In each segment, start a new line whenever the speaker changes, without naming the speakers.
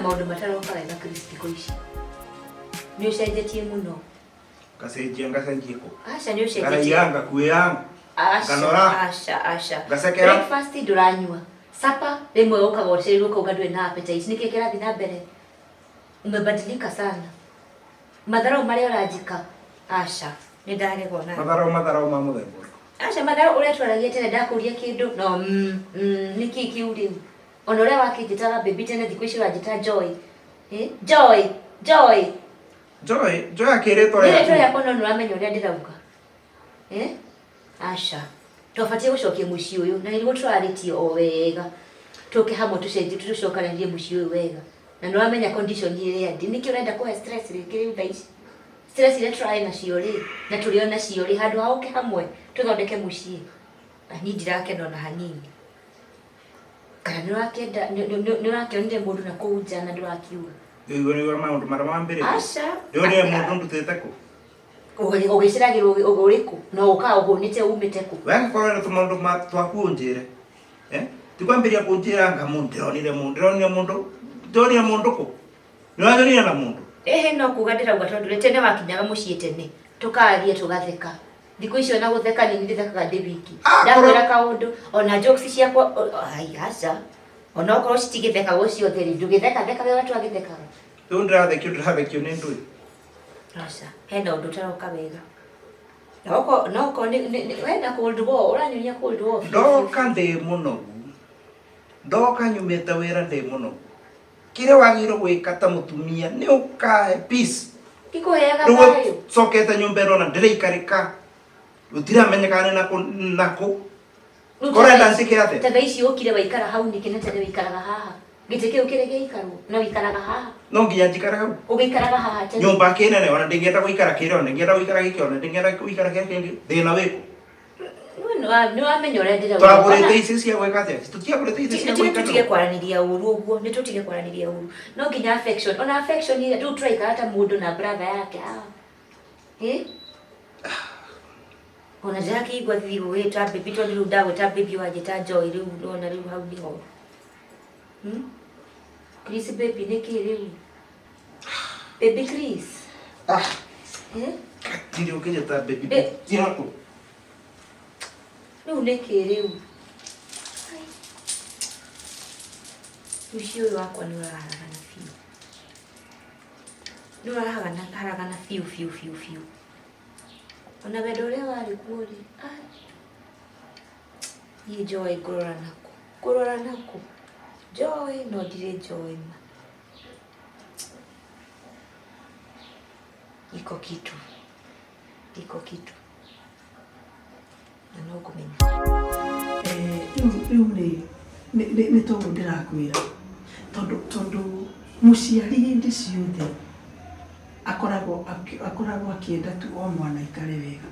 Maũndũ mataroka wega, Chris, thikũ ici nĩ ũcenjetie mũno.
Ngacenjia, ngacenjia kũ?
Aca, nĩ ũcenjetie.
Ngaraiya, ngakuĩa.
Aca.
Nganora.
Aca, aca.
Ngacekera.
Breakfast ndũranyua, supper rĩmwe ũkaga ũcereirwo, ũkauga ndũrĩ na appetite. Nĩkĩ kĩrathiĩ na mbere? Umebadilika sana. Matharau marĩa ũranjĩka, aca, nĩ ndaregwo nawe.
Matharau, matharau ma mũthemba ũrĩkũ?
Aca, matharau ũrĩa twaragia tene, ndakũria kĩndũ no nĩkĩ kĩu rĩu? Ona ũrĩa wakĩnjĩtaga baby tene, thikũ ici ũranjĩta Joy. Eh? Joy, Joy.
Joy, Joy akĩrĩtwo
Nĩ rĩtwa
rĩaku.
Rĩakwa, no nĩũramenya ũrĩa ndĩrauga. Eh? Aca, twabatiĩ gũcokia mũciĩ ũyũ na nĩguo tũrarĩtie o wega, tũke hamwe, tũcenjie, tũcokanĩrĩrie mũciĩ ũyũ wega, na nĩũramenya condition ĩrĩa ndĩ. Nĩkĩ ũrenda kũhe stress rĩngĩ rĩu thaa ici? Stress iria tũrarĩ nacio rĩ, na tũrĩ o nacio rĩ, handũ ha ũke hamwe tũthondeke mũciĩ. Na niĩ ndirakena ona hanini. Kana nĩũrakĩenda, nĩũrakĩonire mũndũ na kũu nja na ndũrakiuga?
Rĩu nĩguo maũndũ marĩa mambĩrĩria.
Aca.
Rĩu nĩwe mũndũ ndutĩte kũ?
Ũgĩceragĩrwo ũrĩkũ na ũkaga ũhũnĩte umĩte kũ?
We angĩkorwo wĩna tũmaũndũ twaku ũnjĩre. Eh? Ti kwambĩrĩria kũnjĩra anga mũndũ ndĩronire mũndũ, ndĩronire mũndũ, ndĩronire mũndũ kũ? Nĩwanyonire na mũndũ?
Ĩhĩ, no kuga ndĩrauga, tondũ rĩ, tene wakinyaga mũciĩ tene, tũkaria, tũgatheka. Thikũ icio ona gũtheka nĩ ndĩthekaga ndĩ wiki.
Ah,
Ndakwĩra kaũndũ, ona jokes ciakwa ai, aca, ona okorwo citigĩthekagwo ciothe rĩ, ndũgĩtheka theka ũrĩa twagĩthekaga.
Rĩu ndĩrathekio, ndĩrathekio nĩ ndũĩ.
Aca, hena ũndũ ũtaroka wega. Na oko no oko nĩ wena cold war, ũranyonia cold war biũ, biũ.
Ndoka ndĩ mũnogu. Ndoka nyumĩte wĩra ndĩ mũnogu. Kĩrĩa wagĩrĩirwo gwĩka ta mũtumia nĩ ũkahe peace.
Ndikũheaga
Rĩu
thayũ.
cokete nyũmba ĩno na ndĩraikarĩka. Gũtiramenyeka nĩ nakũ nakũ.
Rĩu
Korenda njĩke atĩa?
Ta thaa ici ũkire waikara hau nĩkĩ, na tene wĩikaraga haha? Gĩtĩ kĩu kĩrĩ gĩaikarwo na wĩikaraga haha.
No nginya njikare hau.
Ũgĩikaraga haha tene.
Nyũmba kĩnene ona ndĩngĩenda gũikara kĩrĩa, ona ndĩngĩenda gũikara gĩkĩ, ona ndĩngĩenda gũikara kĩrĩa kĩngĩ. Thĩna wĩkũ?
Nĩ wamenya ũrĩa ndĩrauga.
Twagũrĩte ici cia gwĩka atĩa? Tũtiagũrĩte ici cia gwĩka.
Tũtige kwaranĩria ũru ũguo, nĩ tũtige kwaranĩria ũru. No nginya affection, ona affection ĩrĩa rĩu tũraikara ta mũndũ na brother yake haha. Eh? Ona ndĩrakĩigua thithi gũgĩta baby, tondũ rĩu ndagwĩta baby wanjĩta Joy, rĩu nona rĩu hau nĩho. Chris baby, nĩkĩ rĩu? Baby Chris.
Ah,
Eh?
Ndirĩ ũkĩnjĩta baby.
Eh.
Njĩra kũ?
Rĩu nĩkĩ rĩu? Ai. Mũciĩ ũyũ wakwa nĩ ũraharagana biũ. Nĩ ũraharagana haragana biũ biũ biũ biũ. Ona wendo ũrĩa warĩ kuo rĩ, ai. Niĩ Joy ngũrora nakũ? Ngũrora nakũ? Joy no ndirĩ Joy ma. Iko kitu. Iko kitu. Na no ngũmenya.
Rĩu rĩ, nĩ toguo ndĩrakwĩra, tondũ mũciari hĩndĩ ciothe akoragwo akĩenda tu o mwana aikare wega.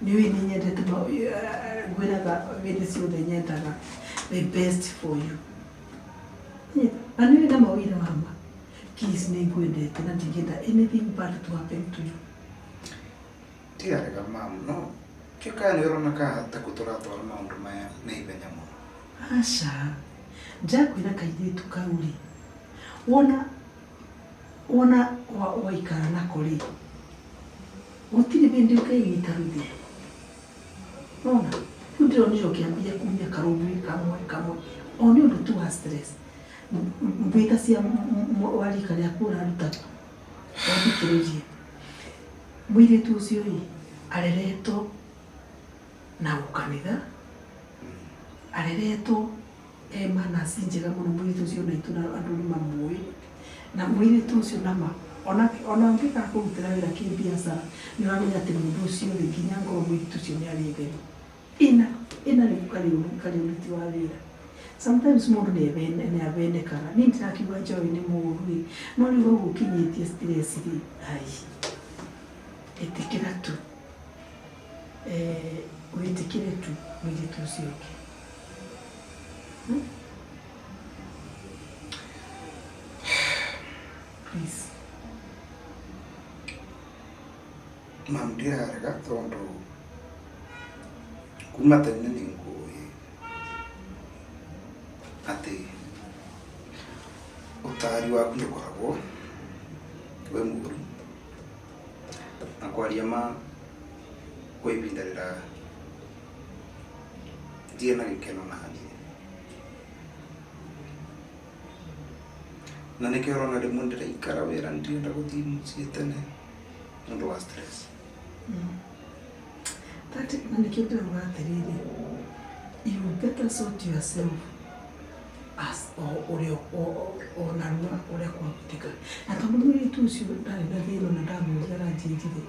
Nĩ ũĩ nĩ nyendete, ngwĩraga hĩndĩ ciothe nyendaga the best for you. Na nĩ ũĩ nama ũira wa ma, Kiss, nĩ ngwendete na ndingĩenda anything bad to happen to you.
Ndirarega, mam, no kĩo nĩ ũrona ka ta tũratwara maũndũ maya na ihenya mũno.
Aca, ndakwĩra kairĩtu kau rĩ, wona waikara nako rĩ, gũtirĩ hĩndĩ ũkaigua rũthĩa. Nona rĩu ndĩronire ũkĩambia kumia karũbuĩ kamwe kamwe o nĩ ũndũ tu wa stress. Mbũi ta cia wa rika rĩaku ũraruta kũ? Ũthikĩrĩrie. Mũirĩtu ũcio ĩ, areretwo na ũkanitha, areretwo e manners njega mũno mũirĩtu ũcio, ona itũ andũ nĩ mamũĩ. Na mũirĩtu ũcio nama ona ũngĩkaga kũrutĩra wĩra kĩbiacara, nĩ ũramenya atĩ mũndũ ũcio rĩ, nginya ngoro mũirĩtu ũcio nĩ arĩ theru. Ĩna rĩu karĩ ũruti wa wĩra. Sometimes mũndũ nĩ avenekaga. Niĩ ndirakiuga Joy nĩ mũũru ĩ, no rĩu hau ũkinyĩtie stress rĩ, ai, ĩtĩkĩra tu. Wĩtĩkĩre tu mũirĩtu ũcio ũngĩ. Please.
Mam, ndirarega, tondũ kuma tene nĩ ngũĩ atĩ Ũtaari waku ndũkoragwo wĩ mũũru. Na kwaria ma kwa ihinda rĩra ndirĩ na gĩkeno na niĩ. Na nĩkĩo ũrona rĩmwe ndĩraikara wĩra ndirenda gũthiĩ mũciĩ tene nĩ ũndũ wa stress.
That na nĩkĩo ndĩrauga atĩrĩrĩ, you better sort yourself as o ũrĩa o narua ũrĩa kwahoteka. Na tondũ mũirĩtu ũcio ndarĩ na thĩna na ndamũria aranjĩrire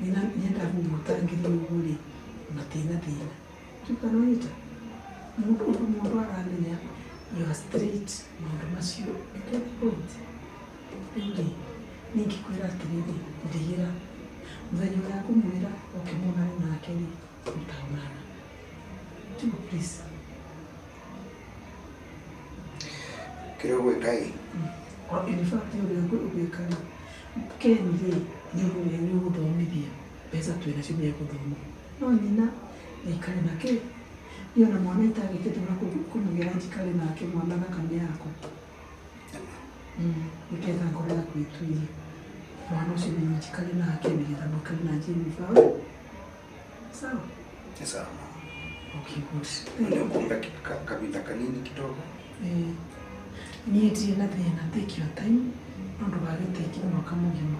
nĩendaga gũgũtangĩria ũguo rĩ, matirĩ na thĩna. Ndiũĩ kana nĩwanyita? Mũndũ ũndũ mũndũ aramenya you are straight maũndũ macio, you get the point? Rĩu rĩ, niĩ ingĩkwĩra atĩrĩrĩ, ndigĩra mũthenya ũrĩa ngũmwĩra oke muonane nake rĩ, mũtaonana. Tiguo please?
Kĩrĩa ũgwĩka ĩ?
In fact ũrĩa ũgwĩka rĩ, Ken rĩ, nĩ ũgũthomithia mbeca twĩ nacio nĩ egũthoma. No nyina nĩaikare na kĩ? Niĩ ona mwana itangĩkĩtũra kũmũgĩra njikare nake mwana thakame yakwa. Nĩgetha ngoro yaku ĩtuire. Mwana ũcio nĩ njikare nake nĩgetha mũikare na Jennifer. Sawa?
Nĩ sawa mama.
Okay, good.
Nĩ ũkũmbe kahinda kanini kidogo.
Eh, niĩ ndirĩ na thĩna, take your time, no ndũgagĩtĩkie mwaka mũgima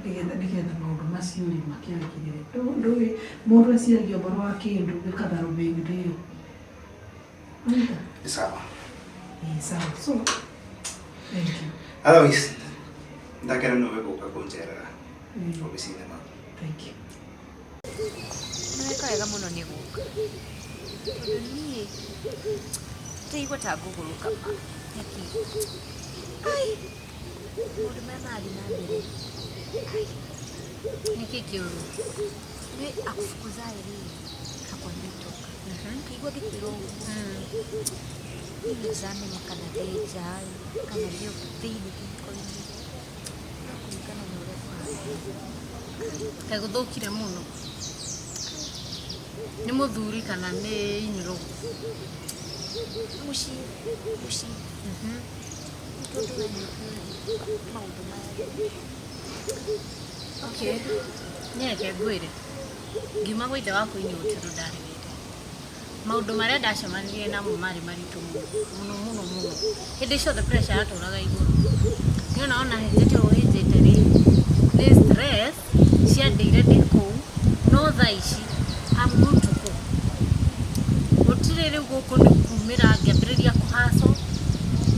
nĩgetha maũndũ macio rĩ makĩagĩrĩre. Ndũĩ mũndũ eciragia ũhoro wa kĩndũ gĩkatharwo hĩndĩ ĩyo. Wanyita?
Nĩ sawa.
Ĩĩ sawa. So, thank you.
Otherwise, ndakena nĩwe gũka kũnjerera obici-inĩ mama.
Thank you.
Nĩweka wega mũno nĩ gũka. Tondũ niĩ ndĩraigua ta ngũgũrũka ma. Nĩkĩ? Ai! Maũndũ marĩa marathiĩ na mbere. Ai!
Nĩkĩ kĩũru?
Nĩ akufukuzaye rĩ, akwambia toka. Kaigua ngĩkwĩra ũguo. Niĩ ndiramenya kana ndĩ nja kana ndĩ thĩinĩ kĩhiko-inĩ. No kũringana na ũrĩa kũhana.
Kaĩ gũthũkire mũno? Nĩ mũthuri kana nĩ in-law?
Mũciĩ, mũciĩ. Nĩ tondũ we nĩũkĩũĩ maũndũ maya.
Okay. Niĩ reke ngwĩre, ngiuma gwa ithe wakwa inĩ gũtirĩ ũndũ ndarĩrĩte. Maũndũ marĩa ndacemanirie namo marĩ maritũ mũno, mũno mũno mũno. Hĩndĩ ciothe pressure yatũraga igũrũ. Niĩ ona wona hĩnjĩte ũũ hĩnjĩte rĩ, nĩ stress ciandĩire ndĩ kũu, no thaa ici I'm good to go. Gũtirĩ rĩu gũkũ nĩ kumĩra ngĩambĩrĩria kũ hustle,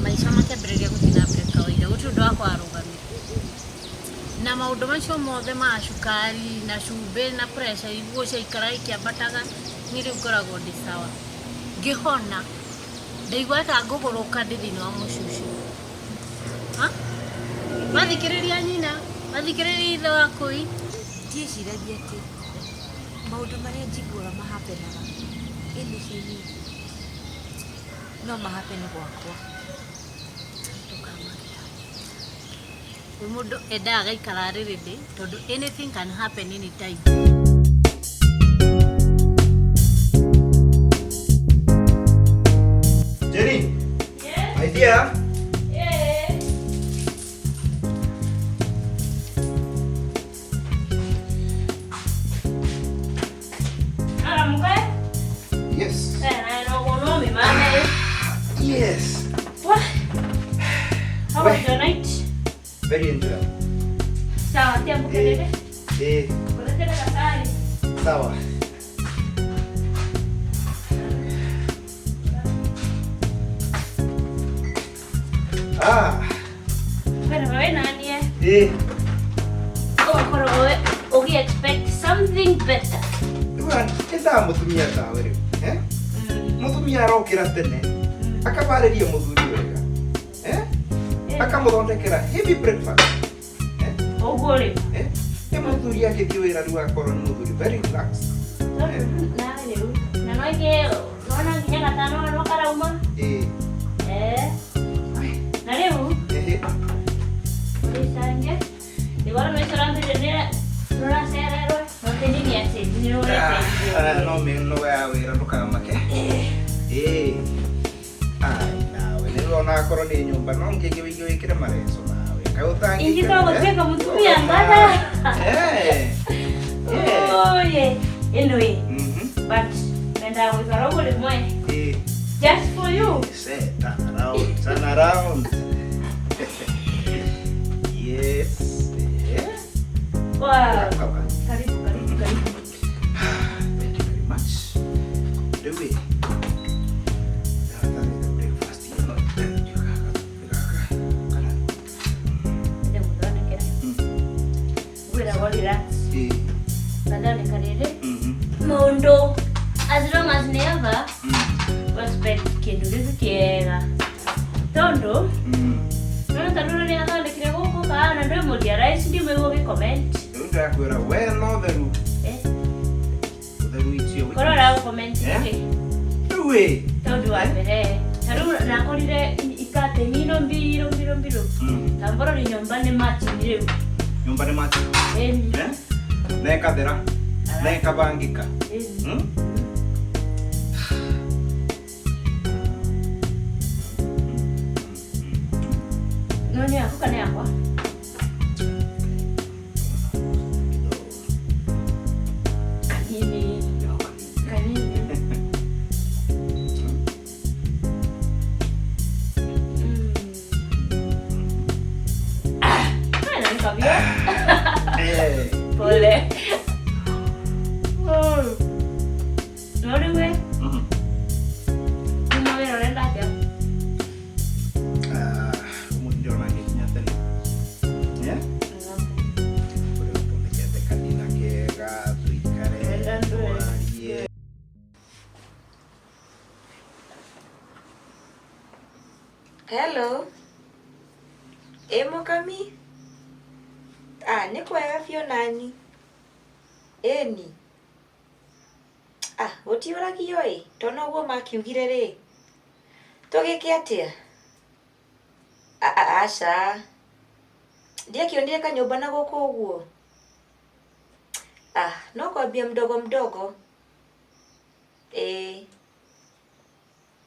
maica makĩambĩrĩria gũthiĩ na mbere kawaida, gũtirĩ ũndũ wakwa warũgamire. Na maũndũ macio mothe ma cukari na cumbĩ na pressure iguo ciaikaraga ikĩambataga, niĩ rĩu ngoragwo ndĩ sawa. Ngĩhona, ndaigua ta ngũgũrũka ndĩ thĩinĩ wa mũciĩ ũcio. Ha? Wathikĩrĩria nyina, wathikĩrĩria ithe waku ĩ.
Ndieciragia atĩ maũndũ marĩa njiguaga mahapenaga ĩ mĩciĩ-inĩ no mahappen gwakwa. Ndũkamake.
Wĩ mũndũ endaga agaikara arĩ ready tondũ anything can happen anytime.
Jenny. My dear.
Yeah. Aramuka?
Yes.
Eh, no, no, mi mame.
Yes.
What? How was your night?
Very enjoyable.
Sawa, tia mkelele.
Eh,
Kuletera kasari.
sawa. Ah,
Pero wewe nani eh?
eh.
Ũgakorwo we ũgĩ expect something better.
Rĩu endaga mũtumia tawe rĩu. Eh? Mũtumia arokĩra tene. Akabarĩria mũthuri wega. Eh? Akamũthondekera heavy breakfast. Eh?
Ũguo rĩ.
Eh? Nĩ mũthuri agĩthiĩ wĩra rĩu akorwo nĩ mũthuri very relaxed.
Nawe rĩu. Na no ingĩ nona nginya gatano no karauma.
Eh.
Eh. Na rĩu
Ehe.
ũrĩcange. Nĩwona nĩũrambĩrĩria nĩ nĩũracererwo. No ti nini atĩ nĩũrete
Ah, no mĩnoga ya wĩra ndũkamake. Eh. Ai, nawe nĩ ona Akorwo nĩ nyũmba no ngĩge wĩige wĩkĩre mareco nawe. Kaĩ ũtangĩikara,
Ingĩkorwo
eh?
gũtuĩka mũtumia ngatha.
Eh. Yeah.
Oye, anyway,
Mhm.
but mendaga gũikara ũguo rĩmwe.
Eh.
Just for you.
Say, turn around, turn around. Yes. Yeah.
Wow.
Kaka.
Karibu, karibu, karibu.
Thank you very much. Rĩu ĩ, ndĩratarĩte breakfast ĩno. Kana.
Ndĩmũthondekere. Ngwĩragwo relax.
Ĩ.
Ngathondeka rĩrĩ.
Mhm.
Mũndũ as long as never respect kĩndũ gĩkĩ kĩega. Tondũ nona ta rũrũ nĩathondekire gũkũ kana ndwĩ mũria rice ndimũigua ũgĩ-comment.
Rĩu ndĩrakwĩra we no ũtheru.
Eh?
Ũtheru icio.
Korwo ũragũ-comment
Eh?
nĩkĩ?
Rĩu ĩ.
Tondũ wa mbere ta rĩu nakorire ikateni ino mbirũ mbirũ mbirũ. Tamborori nyũmba nĩ matini rĩu.
Nyũmba nĩ mati.
Ĩni.
Eh? Na ĩkathera. Na ĩkabangĩka.
Ĩni. No nĩ yaku kana yakwa? Kanini. Kanini. Ah, na nikavyo.
Eh.
Pole. Oh. No rĩu we, kuma wĩra ũrenda atĩa?
Ah, ũmũthĩ ndĩrona ngĩkinya tene. Eh? Ũrĩa ũthondekete kanina kega, tũikare, twarie.
Hello. Ĩ mũkami? Ah, nĩ kwega biũ nani. Ĩni. Ah, gũtiũragio ĩ, to noguo makiugire rĩ. Tũgĩke atĩa? Aca. Ndiakĩonire kanyũmba na gũkũ ũguo. Ah, no kwambia mdogo mdogo. Ĩĩ.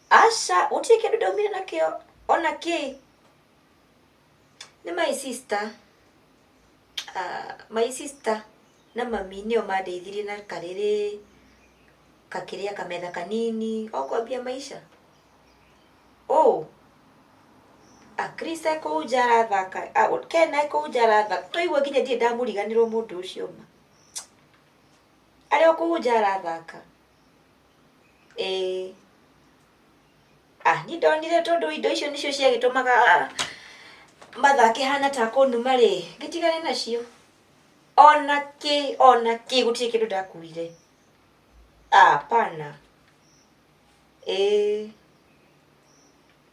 Aca, gũtirĩ kĩndũ ndaumire nakĩo ona kĩ. Nĩ my sister. Ah, my sister na mami nĩo mandeithirie na karĩrĩ, kakĩrĩa kametha kanini, o kwambia maica. Ũ. Ah, Chris e kũu nja arathaka. Ah, Ken e kũu nja arathaka. Twaigua nginya ndirĩ ndamũriganĩrwo mũndũ ũcio ma. Arĩ o kũu nja arathaka. Ĩĩ. Ah, niĩ ndonire tondũ indo icio nĩcio ciagĩtũmaga mathake hana ta kũnuma rĩ, ngĩtigane nacio. Ona kĩ, ona kĩ, gũtirĩ kĩndũ ndakuire. Ah, hapana. Ĩĩ.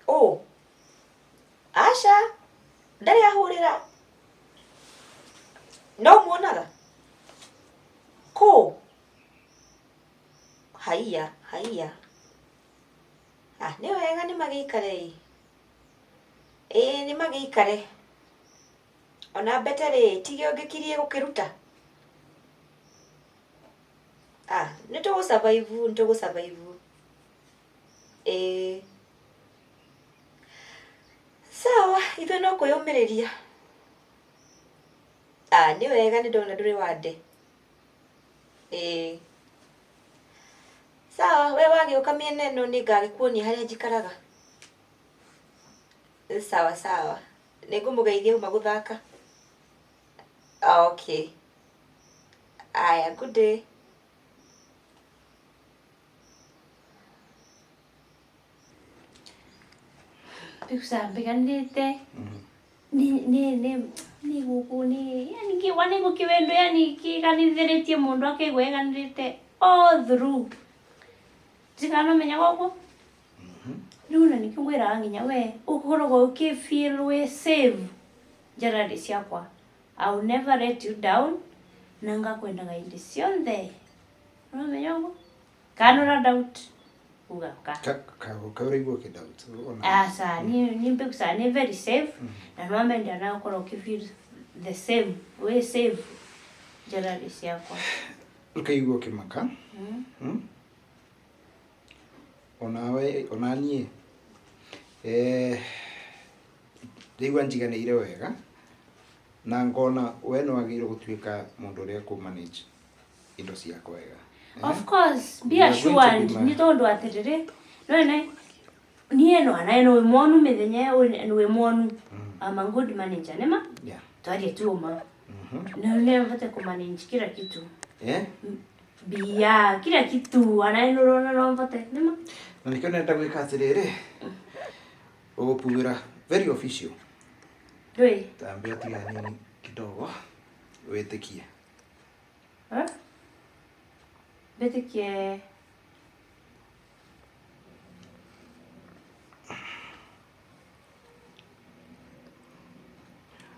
Ũ. Aca, ndarĩ ahũrĩra. No muonaga? Kũ? Haiya, haiya. Ah, nĩ wega nĩ magĩikare ĩ. Ĩĩ nĩ magĩikare. Ona mbete rĩ, tige ũngĩkirie gũkĩruta. Ah, nĩ tũgũ survive, nĩ tũgũ survive. Ĩĩ. Sawa, ithuĩ no kwĩyũmĩrĩria. Ah, nĩ wega nĩ ndona ndũrĩ wande. Ĩĩ. Sawa, we wagĩũka mĩena ĩno nĩ ngagĩkuonia harĩa njikaraga. Sawa sawa. Nĩ ngũmũgeithia uma gũthaka. Ah, okay. Aya, good day.
Mbigucambiganĩte nĩ nĩ nĩ nĩ gũkũ nĩ yani kĩwa nĩ gũkĩwendo yani kĩganithĩrĩtie mũndũ akaigua ĩganĩrĩte all through ndikanamenya koguo rĩu na nĩkĩo ngwĩraga nginya we ũkoragwo ũkĩ feel wĩ safe njararĩ ciakwa. I will never let you down na ngakwendaga hĩndĩ ciothe ũramenya ũguo kana ũra doubt uga ka
Kaũraigua kĩ-doubt ona.
Aca, ni mbigucaga nĩ very safe na nwamenda nawe ũkorwo ũkĩ feel the same wĩ safe njararĩ ciakwa.
Ũkaigua ũkĩmaka. Onawe onaniĩ eh, Ndĩigua njiganĩire wega na ngona we nĩ wagĩrĩirwo gũtuĩka mũndũ ũrĩa kũ manage indo ciakwa wega. Eh?
Of course, be
You are going to
assured
be my-
ni tondu atiriri none niĩ no anaye no mwonu mithenya ni mwonu. I'm a good manager nema
Yeah.
twarie tu uma
Mhm.
na ne mvote kumanage kila kitu
Eh?
bia kila kitu anaye nurona no mvote nema
Na nĩkĩo ndĩrenda gwĩka atĩrĩrĩ, ũgũpuĩra very official.
ndui
Tambia ũtige hanini kidogo wĩtĩkie.
eh mbitikie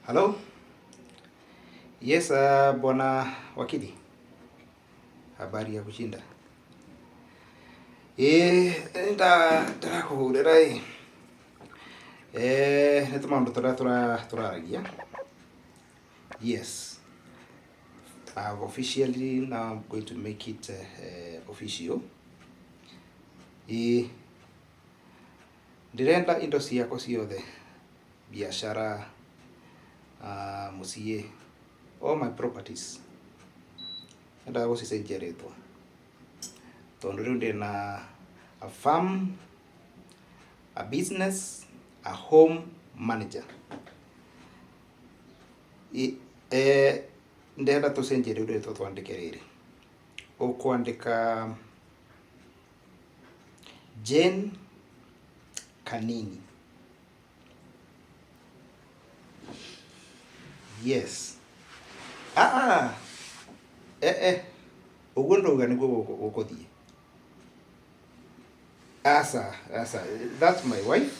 Hello? Yes, bwana wakili. Habari ya kushinda. Eh, nda ndĩrakũhũrĩra ĩ. Eh, nĩ tũmaũndũ tũrĩa tũraragia. Yes. I've officially now I'm going to make it official. Ĩ ndĩrenda indo ciakwa ciothe, biashara, mũciĩ, all my properties endaga gũcicenjia rĩtwa tondũ rĩu ndĩna a farm, a business, a home manager. Eh, ndĩrenda tũcenjie rĩu rĩtwa twandĩke rĩrĩ, ũkwandĩka Jane Kanini. Yes. Ah, ah. Eh, eh. Ũguo ndauga nĩguo gũkũthiĩ. Asa, asa. That's my wife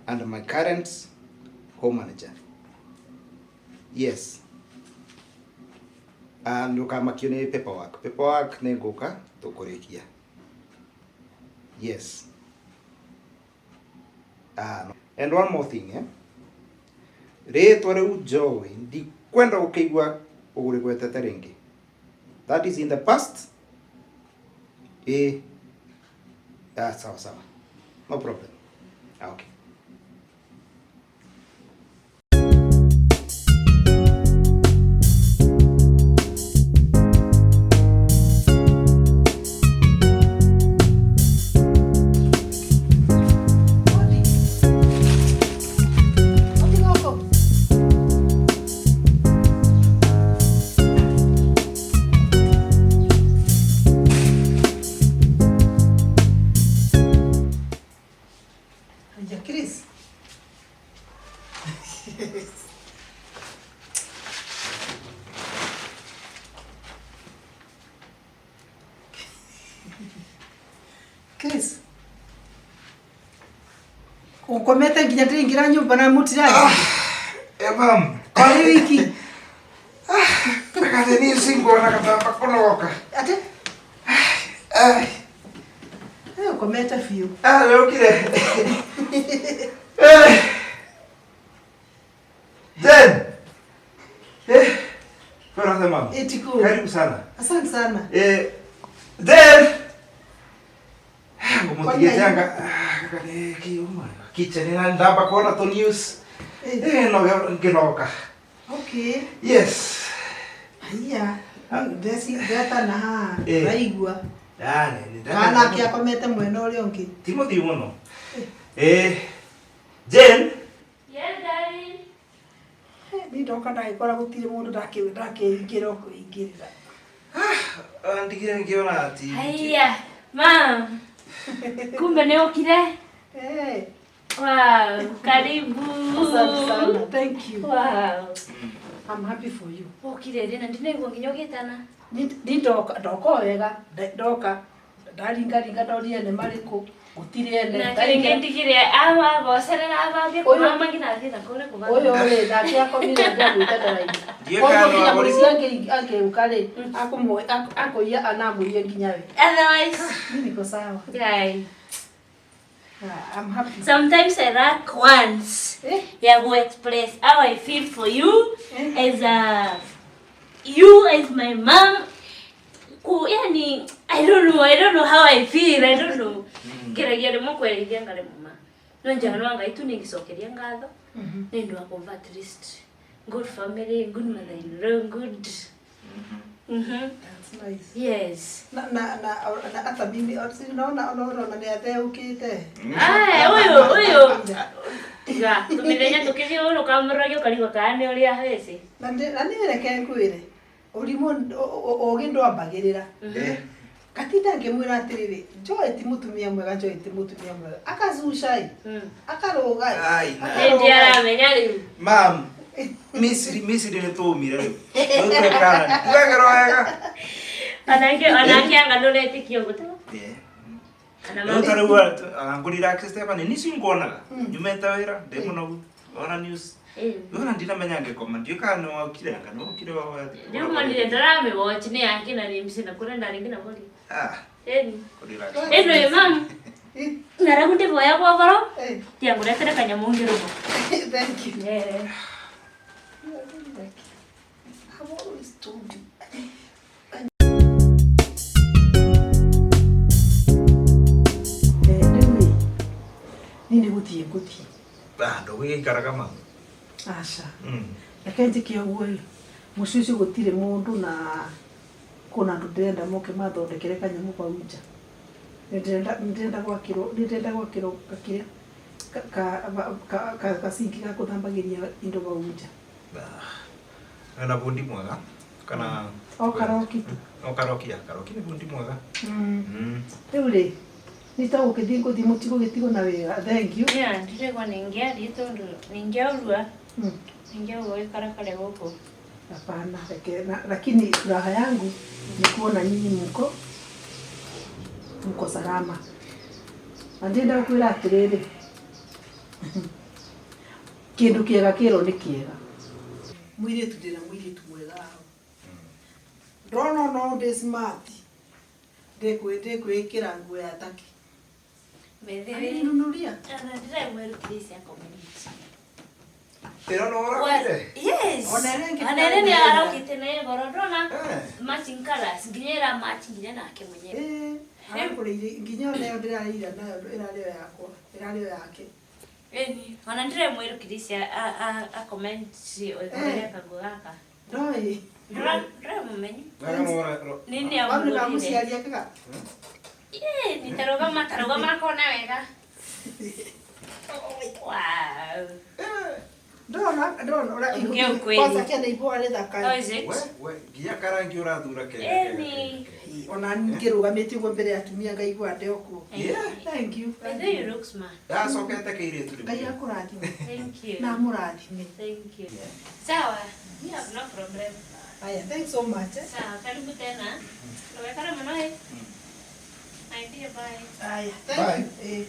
and my current home manager. Yes. Ah, ndũkamakio nĩ paperwork. Paperwork nĩ ngũka tũkũrĩkia. Yes. Ah, no. And one more thing, eh? Rĩtwa rĩu Joy ndikwenda gũkĩigua ũrĩgwetete rĩngĩ. That is in the past. Eh. Ah, sawa sawa. No problem. Ah, okay.
Otigoko. Aya, Chris. Chris. Ukomete nginya ndĩraingĩra nyũmba na mũtirathi.
Eh, mam.
Kwarĩ wiki.
Kate niĩ singona katamba kũnogoka.
Atĩ?
Ai,
Eh, ũkomete biũ.
ah, nĩũkire. Eh. Jen. Eh. Bora mam.
Ĩtikũ.
Karibu sana.
Asante sana.
Eh, Jen. Ngũmũtigĩte anga kiuma kitchen na ndamba kuona tũ news.
Eh,
Eh, no ngĩnogoka.
okay.
Yes.
Haiya. Ndeci ndetana haha.
Eh.
Ũraigua.
Ah, nĩ
Kana nake akomete mwena ũrĩa ũngĩ.
Ti mũthiu mũno. Eh, Jen.
Yes, darling.
Ni ndoka ndagĩkora gũtirĩ mũndũ ndakĩingĩra ũkũingĩrĩra.
Ah, ndigire ngĩona TV.
Haiya, mam. Kumbe nĩ ũkire?
Eh,
Wow, karibu.
asante sana. Thank you.
Wow.
I'm happy for you.
Ũkire rĩ na ndinaigua nginya ũgĩtana.
Ni ndoka ndoka o wega ndoka ndaringaringa ndorire nĩ marĩkũ gũtirĩ ene
Na
ndaingĩra-
kĩrĩa ndigire agocerera abambie
Ũyũ-
kũmama nginya athiĩ na kũrĩa kũmama.
ũyũ rĩ nake akomire ngagwĩta ndaraima
Ndiũĩ
koguo
kana
nginya
no
mũici angĩũka rĩ akũiya anamũiye nginya we.
Otherwise,
Mi niko sawa.
guy,
Ah, I'm happy.
sometimes I lack once
Eh?
ya go express how I feel for you
Eh?
as a you as my mom. Ku, yani I don't know how I feel, I don't know. Ngeragia rĩmwe kwerithia ngaremwo ma. No njega no Ngai tu ningicokeria ngatho nĩ ũndũ wa kũmva at least good family, good mother in law, good.
That's nice.
Yes.
Na hata mimi naona unaona nĩ atheũkĩte.
Aya, ũyũ ũyũ tiga tũmĩthenya tũkĩthiũrũrũka mũrorage ũkarigwo kana nĩ ũrĩa wĩci.
Na nĩ reke ngwĩre ũrimũ ũgĩ ndwambagĩrĩra. Katinda ngĩmwĩra atĩrĩrĩ, Joy ti mũtumia mwega, Joy ti mũtumia mwega, akacuca ĩ, akarũga ĩ.
Ai, na-
Nĩ aramenya rĩu.
Mam, Misiri Misiri nĩ tũmire rĩu. Rĩu twekana. Twekera wega.
Onake anga ndũretĩkia ũguo ta Ona
Rĩu ta rĩu angũrire access Stephanie nici nguonaga. Nyumĩte wĩra ndĩ mũnogu. Ona news. Rĩu ona ndinamenya ngĩkoma ndiũĩ kana nĩ wokire anga nĩ wokire wa
Rĩu monire ndaramĩwatch nĩ yake na nĩ mbica na kũrĩa ndarĩ nginya bori.
Ah,
Ĩni.
kũrelax.
Ĩno ĩ mam. Ng'aragu ndĩvoya gwovoro. Tiangũretere kanyamũ ngĩrũma.
Thank you.
Yeah.
I've always told you. Rĩu rĩ, niĩ nĩ gũthiĩ ngũthiĩ.
Ah, ndũgũgĩikaraga mam.
Aca. Reke njĩke ũguo ĩ, mũciĩ ũcio gũtirĩ mũndũ na kwĩna andũ ndĩrenda moke mathondekere kanyamũ kau nja. Nĩ ndĩrenda gwakĩrwo gakĩrĩa gacinki ga gũthambagĩria indo hau nja.
Na bundi mwega kana
O karoki tu.
O karoki ya karoki nĩ bundi mwega.
Rĩu rĩ, nĩ ta gũgĩthiĩ ngũthiĩ mũtigũgĩtigwo na wĩra. Thank you.
Yeah, ndĩregwa nĩngĩathiĩ tondũ nĩngĩaurua nĩngĩaurua gĩkarakare gũkũ.
Hapana, reke lakini furaha yangu ni kuona nyinyi mko salama. Na ndĩrenda gũkwĩra atĩrĩrĩ, kĩndũ kĩega kĩrwo nĩ kĩega. Mũirĩtu ndĩna mũirĩtu mwega hau. Ndona no ndĩ smart. Ndĩkwĩkĩra nguo ya taki. Nunuria.
Ndĩremwerutire cia community.
Ĩno no ũrakire?
Yes.
Ona ĩrĩa ĩngĩ
Ona ĩrĩa nĩ araukĩte nayo goro ndona
Eh.
matching colors nginya ĩra match nginya nake mwenyewe.
Eh, arakũrĩire nginya ona ĩyo ndĩrarĩire nayo ĩrarĩ o yakwa, ĩrarĩ o yake.
Ĩni, ona ndĩremwerutire cia a comment ũrĩa kaguo gaka.
Ndoĩ.
Ndũramũmenya.
Wega no ũra-
Nini
Wamwe
amũgũrire.
kamũciari ake
Ĩĩ, ni tarũgama tarũgama kona wega. Wow.
Ndona ndona ũrĩa
Ongea ukweli.
kwanza kena ibũa rĩthaka.
How is it?
We, we, nginya karangi ũrathura kega.
Ĩni.
Ona ngĩrũgamĩte ũguo mbere ya atumia ngaigua ndĩ okuo.
Yeah.
Thank you.
I think you look smart.
Ndacokete kĩirĩtu rĩu.
Ngai akũrathime.
Thank you.
Na amũrathime.
Thank you. Sawa. We have no problem.
Haya, thanks so much. Eh.
Sawa, karibu tena. Wekara mũno ĩ. My dear, bye.
Haya, thank you. Eh.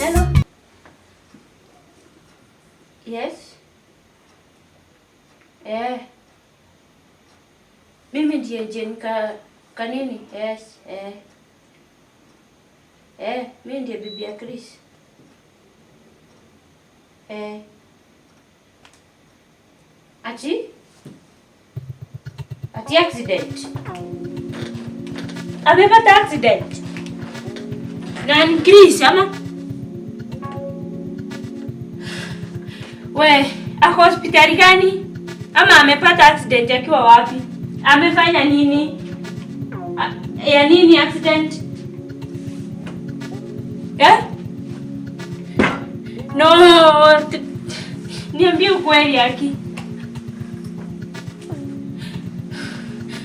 Hello. Yes. Eh. Mimi ndiye Jane kanini? Yes, eh. Eh, mimi ndiye bibi ya Chris. Eh. Ati? Ati accident. Amepata accident. Nani Chris ama? We, ako hospitali gani? Ama amepata accident akiwa wapi? Amefanya nini? Ya nini accident? Eh? No, niambie ukweli Aki.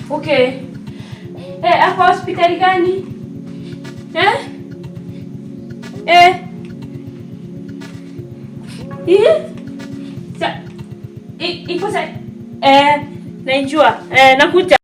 Okay. Eh, ako hospitali gani? Eh? Eh? Eh? Sa iko sa eh, naijua. Eh, nakuja.